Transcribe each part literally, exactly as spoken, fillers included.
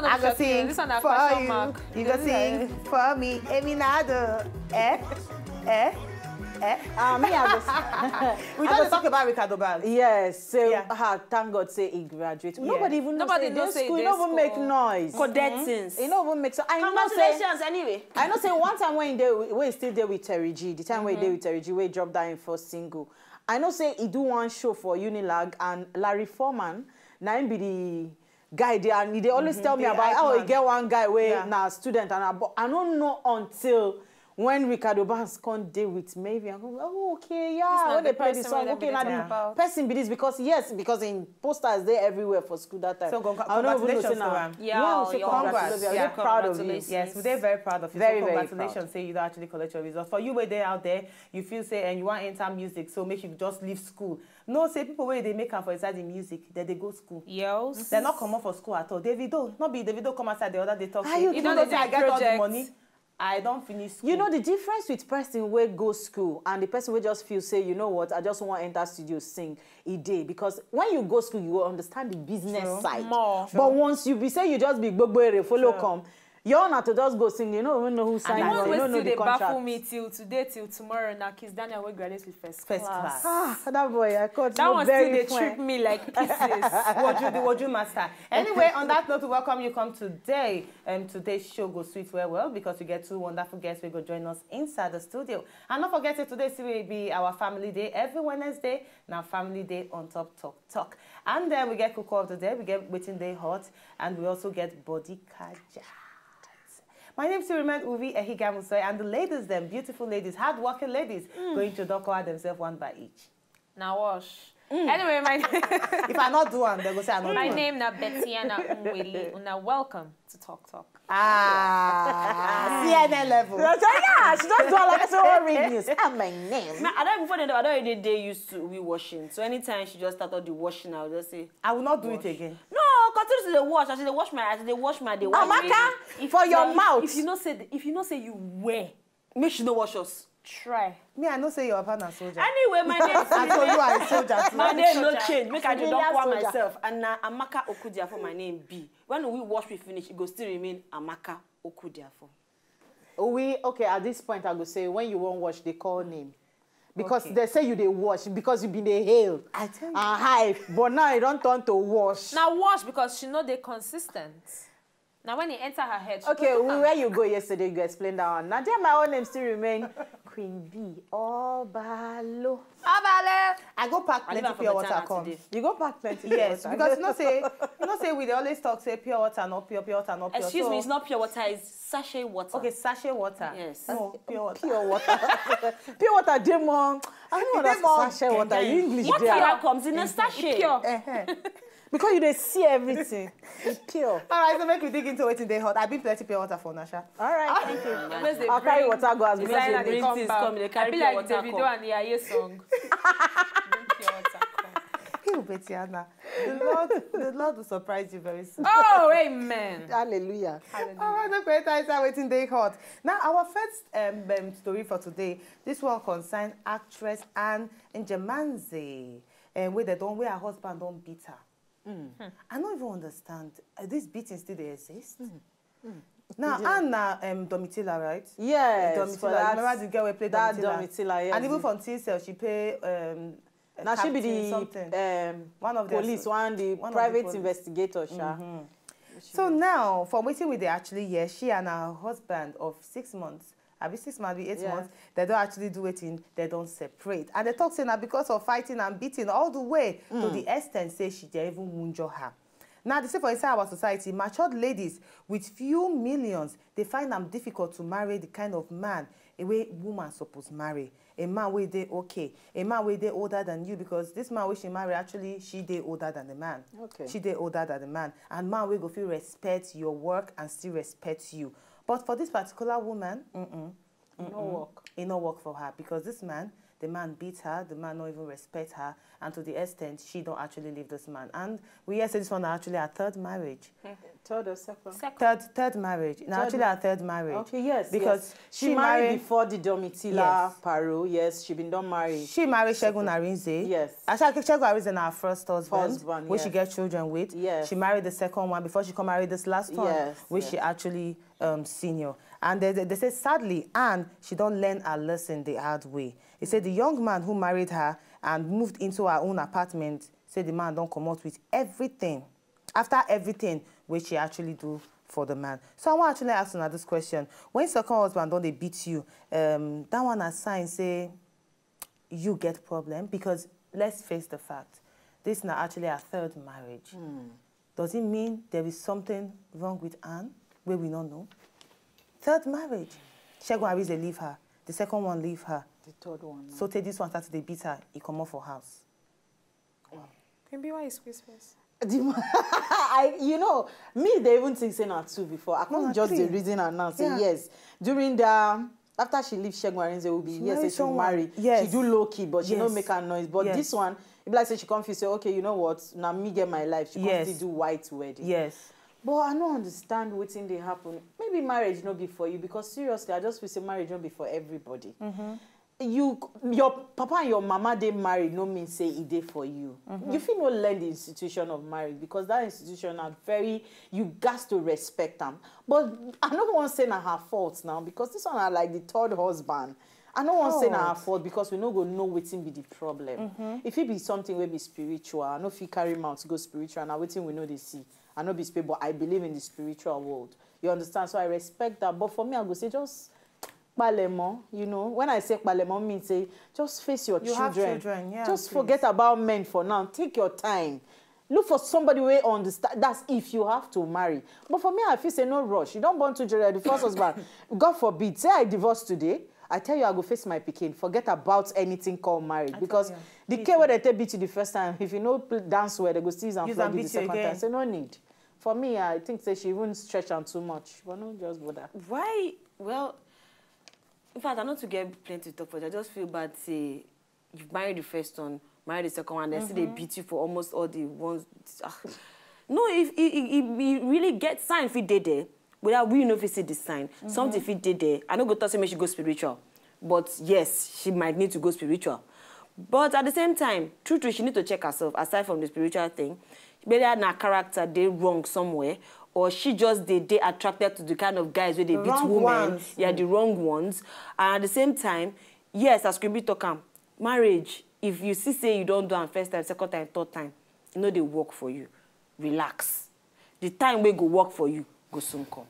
I go sing for you. You go sing for me. Eminado. Eh? Eh? Eh? Uh, me, I go. We don't talk about Ricardo Band. Yes. So, yeah. uh, thank God say he graduated. Yeah. Nobody even know. Nobody say know say school. He don't even make noise. Codetins. He don't even make so. I know say. Congratulations anyway. I know say one time when he dey, when he still dey with Terry G, the time when he dey with Terry G, when he drop that in first single. I know say he do one show for Unilag and Larry Foreman. Na him be the guy there, and he dey always tell me about how he get one guy wey na student, and I, but I no know until when Ricardo Banks come dey with Mavi, I go, oh, okay, yeah, when they play the song, okay, na the person be this, because yes, because in posters dey everywhere for school that time. So I don't even know say na. Yeah, we say congratulations. We are very proud of you. Yes, we dey very proud of you. Very, very proud. Congratulations, say you don actually collect your result. For you wey dey out there, you feel say and you wan enter music, so make you just leave school. Know say people wey dey make am for inside the music, dem dey go school. Yes. Dem no comot for school at all. Davido, no be Davido come outside the other day talk say, you know say I get all the money, I don finish school. You know the difference with person wey go school and the person wey just feel say, you know what, I just wan enter studio sing, e dey. Because when you go school, you go understand the business side. More. But once you be say you just be gbogbo ere follow come, your own na to just go sing, you no even know who sign you, you no know the contract. The one wey still dey baffle me till today, till tomorrow, na Kizz Daniel wey graduate with first class. First class. Ah, that boy, I caught you very fine. That one still dey trip me like pieces. Woju, the Woju master. Anyway, on that note, we welcome you come today. Um, today's show go sweet well well because we get two wonderful guests wey go join us inside the studio. And no forget say today still will be our family day. Every Wednesday, na family day on Top Talk Talk. And then we get cocoa of the day, we get wetin dey hot, and we also get body kaja. My name still remain Uvi Ehigamusoi, and the ladies, them beautiful ladies, hardworking ladies, going to talk about themselves one by each. Now wash. Anyway, my If I not do am, they go say I not do am. My name na Bettiana Nweli. Una welcome to Talk Talk. Ah, C N N level. Yeah, she just do am like say, oh, read news. Ah, my name. I don't even, I don't even dey used to we washing. So anytime she just start all the washing, I'll just say, I will not do it again. No, continue to dey wash. As I dey wash my, as I dey wash my, dey wash. Amaka, for your mouth. If you know say, if you know say you wear, make she no wash us. Try. Me, I know say your papa na soldier. Anyway, my name is I told you I soldier too. My name no change. Make I dey don call myself. And na Amaka Okudia for my name be. When we wash, we finish, it go still remain Amaka Okudia for. Oh, we, okay, at this point, I go say, when you wan wash, they call name. Because they say you dey wash, because you been dey hail. I tell you. And high, but now you don turn to wash. Now wash because she no dey consistent. Now when it enter her head, she okay, go talk am. Where you go yesterday, you explain that one. Now there my own name still remain Queen B. Obalo. Obalo. I go pack plenty pure water come. You go pack plenty pure water. Yes, because you know say, you know say we dey always talk say pure water not pure, pure water not pure. Excuse me, it's not pure water, it's sachet water. Okay, sachet water. Yes. No, pure water. Pure water. Pure water dey more. I know that sachet water. English. What color comes in a sachet? Pure. Because you dey see everything. It's pure. All right, so make we dig into wetin dey hot. I bring plenty pure water for una sha. All right, thank you. I'll carry water go as because you dey come back. I be like Davido and the Aye song. Bring pure water come. You, Bettiana. The Lord, the Lord will surprise you very soon. Oh, amen. Hallelujah. Hallelujah. All right, okay, time is wetin dey hot. Now, our first um, um, story for today. This one concern actress Anne Njemanze, um, wey they don, wey her husband don beat her. I no even understand. Uh, this beating still dey exist? Now, Anne na um, Domitilla, right? Yes, Domitilla. For that, remember the girl wey play that Domitilla? Domitilla, yes. And even from T Cell, she play um, now she be the something. Um, one of police, the, one the one private the investigator, sha. So now, from wetin we dey actually hear, she and her husband of six months, I be six months, be eight months, they don't actually do wetin, they don't separate. And they talk say na because of fighting and beating all the way to the extent say she dey even wunjure her. Now, they say for inside our society, matured ladies with few millions, they find am difficult to marry the kind of man a way woman suppose marry. A man wey dey okay, a man wey dey older than you, because this man wey she marry, actually, she dey older than the man. Okay. She dey older than the man. And man wey go fit respect your work and still respect you. But for this particular woman, mm-mm, E no work. E no work for her because this man, the man beat her, the man no even respect her, and to the extent she don't actually leave this man. And we hear say this one na actually her third marriage. Third or second? Second. Third third marriage. Na actually her third married. Okay, yes. Because Yes. she She married married before the Domitila Yes. Paro. Yes, she been done married. She married Segun Arinze. Yes. Actually, Segun Arinze na her first husband, Husband, which she yes. get children with. Yes. She married the second one before she come marry this last one, Yes, which she yes. actually um senior. And they, they, they say sadly, and she don't learn her lesson the hard way. He said the young man who married her and moved into her own apartment, say the man don't come out with everything. After everything, which she actually do for the man. So I want actually ask you this question. When second husband don't they beat you, um, that one a sign say you get problem because let's face the fact, this is not actually her third marriage. Does it mean there is something wrong with Anne where we don't know? Third marriage. Segun Arinze leave her. The second one leave her. The third one. So take this one start to dey beat her. He come off for house. Queen B, why you squeeze face? The mo- I, you know, me they even think say na two before. I can't na just the three. Reason and now say Yeah. Yes. During the after she leave Segun Arinze will be yes, marry say she someone. Marry. Yes. She do low key, but she no Yes. Make her noise. But Yes. This one, if like say she come feel say okay, you know what? Now me get my life. She come Yes. Still do white wedding. Yes. But I don't understand wetin dey happen. Maybe marriage no be for you because seriously, I just feel say marriage no be for everybody. You, your papa and your mama dey married no mean say e dey for you. You fit no learn the institution of marriage because that institution na very you gats to respect am. But I no wan say na her fault now because this one na like the third husband. I no wan say na her fault because we no go know wetin be the problem. If it be something wey be spiritual, I no fit carry mouth go spiritual na wetin we no dey see. I no be spirit, but I believe in the spiritual world. You understand? So I respect that. But for me, I go say just palemo. You know, when I say palemo, mean say just face your You have children. Children, yeah, Just please. Forget about men for now. Take your time. Look for somebody wey understand. That's if you have to marry. But for me, I feel say no rush. You don't born two children. The first husband, God forbid, say I divorce today. I tell you, I go face my pikin. Forget about anything called marriage because you. the care wey they take beat you the first time, if you no pl- dance well, they go still use am Use flog am you the beat you second again. Time. So no need. For me, I think say she even stretch am too much. But no, just bother. Why? Well, in fact, I not to get plenty to talk for. I just feel bad. Say you've married the first one, married the second one, they still they beat you for almost all the ones. Ah. No, if it, it, it, it really get sign if it did there, without we know if you see the sign. Something if it did there, I no go talk say make she go spiritual. But yes, she might need to go spiritual. But at the same time, true true, she need to check herself aside from the spiritual thing. Whether na character dey wrong somewhere, or she just dey dey attracted to the kind of guys wey dey The beat wrong women. Ones. Yeah, the wrong ones. And at the same time, yes, as Queen B talk am, marriage, if you see say you don't do am first time, second time, third time, e no dey work for you. Relax. The time wey go work for you go soon come.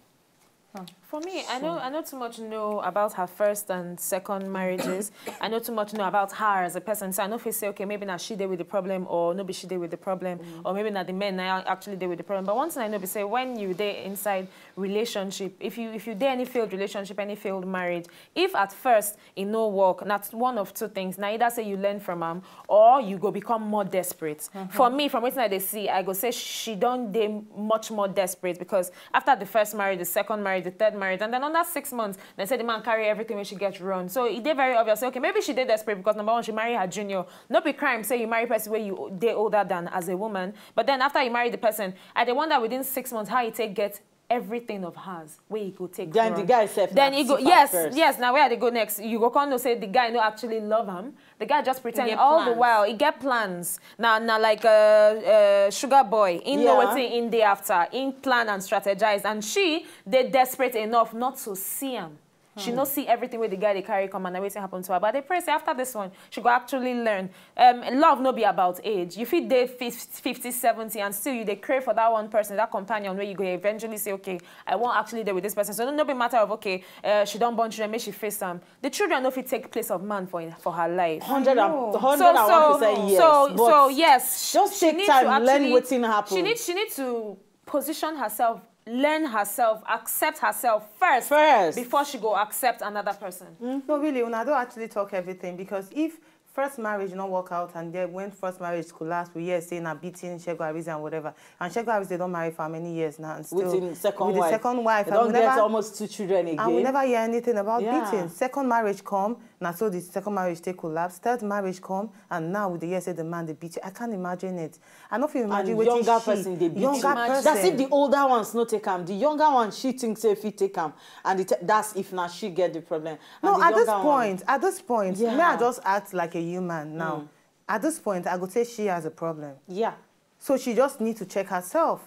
For me, I know I know too much know about her first and second marriages. I know too much know about her as a person. So I know if you say, okay, maybe now she dey with the problem, or no be she dey with the problem, or maybe now the men now actually dey with the problem. But one thing I know be say when you dey inside relationship, if you if you dey any failed relationship, any failed marriage, if at first e no work, na one of two things. Na either say you learn from am, or you go become more desperate. For me, from wetin I dey see, I go say she don dey much more desperate because after the first marriage, the second marriage, the third marriage, and then under six months, they say the man carry everything wey she get run. So e dey very obvious. Say, okay, maybe she dey desperate because number one, she marry her junior. No be crime say you marry person wey you dey older than as a woman. But then after you marry the person, I dey wonder within six months how e take get everything of hers wey e go take Then run. The guy sef Then na e go thief at yes first. Yes, now where I dey go next? You go come know say the guy no actually love am. The guy just pretend get all the plans. While e get plans. Now now like uh, uh, sugar boy, he know Yeah. wetin he dey after. He plan and strategize, and she dey desperate enough not to see am. She no see everything wey the guy dey carry come and wetin happen to her. But I dey pray say after this one, she go actually learn. Um, love no be about age. You fit dey fifty, seventy, and still you dey crave for that one person, that companion where you go eventually say, okay, I won't actually dey with this person. So no, no be matter of, okay, uh, she don't born children, make she face am. The children no fit take place of man for for her life. Hundred and know. hundred and one percent yes. So But so yes, just she take need time, to learn actually- wetin happen. She need she need to position herself, learn herself, accept herself first, First. Before she go accept another person. No, really, una don actually talk everything because if first marriage no work out, and then when first marriage collapse, we hear say na beating, Segun Arize and whatever. And Segun Arize don marry for many years now, and still With him second with the wife. second wife, They and don't we get never, almost two children again. and we never hear anything about Yeah. beating. Second marriage come, na so the second marriage take collapse. Third marriage come, and now we dey hear say the man dey beat you. I can't imagine it. I no fit And imagine wetin younger she, person dey beat younger you. person. That's if the older ones no take am. The younger one, she thinks say if he take am, and the te- that's if na she get the problem. And No, the at this younger one- point, at this point, Yeah. may I just act like a human now? At this point, I go say she has a problem. Yeah. So she just need to check herself.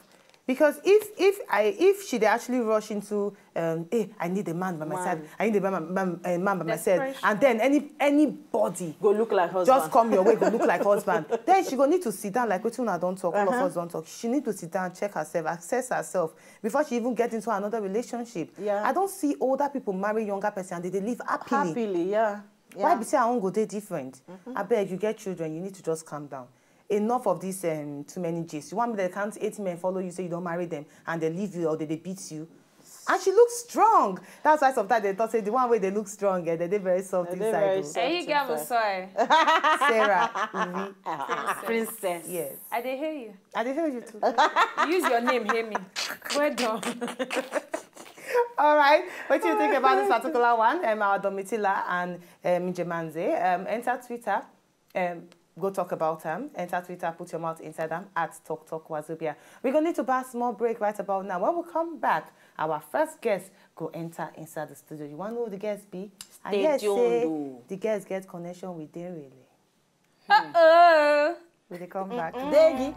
Because if if I if she dey actually rush into um, hey, I need a man by my Man. side, I need a man, man, a man by my side, Desperation. and then any anybody Go look like husband. just come your way, go look like husband. Then she go need to sit down like wetin una don talk, all of us don talk. She need to sit down, check herself, assess herself before she even get into another relationship. Yeah. I don see older people marry younger person and they dey live happily. Happily, yeah. Why Yeah. be say her own go dey different? Abeg, you get children, you need to just calm down. Enough of this um, too many gist. You want me to count eight men follow you, say you don't marry them, and they leave you or they, they beat you? And she looks strong. That's why sometimes they talk say the one way they look strong, eh, they dey very soft They dey inside. very Oh. soft. Hey, you girl, Inside. Sorry. Sarah, Ivy, Princess. Yes. I dey hear you. I dey hear you too. Use your name, hear me. Well done. All right. What do you think about this particular one? Um, our Domitila and um, Njemanze. Um, enter Twitter. Um, go talk about them. Enter Twitter. Put your mouth inside them at Talk Talk Wazobia. We're gonna need to buy a small break right about now. When we come back, our first guest go enter inside the studio. You want to know who the guest be? I Stay hear tuned, say oh. The guest get connection with Derele. Uh-oh. We dey come back. Degi.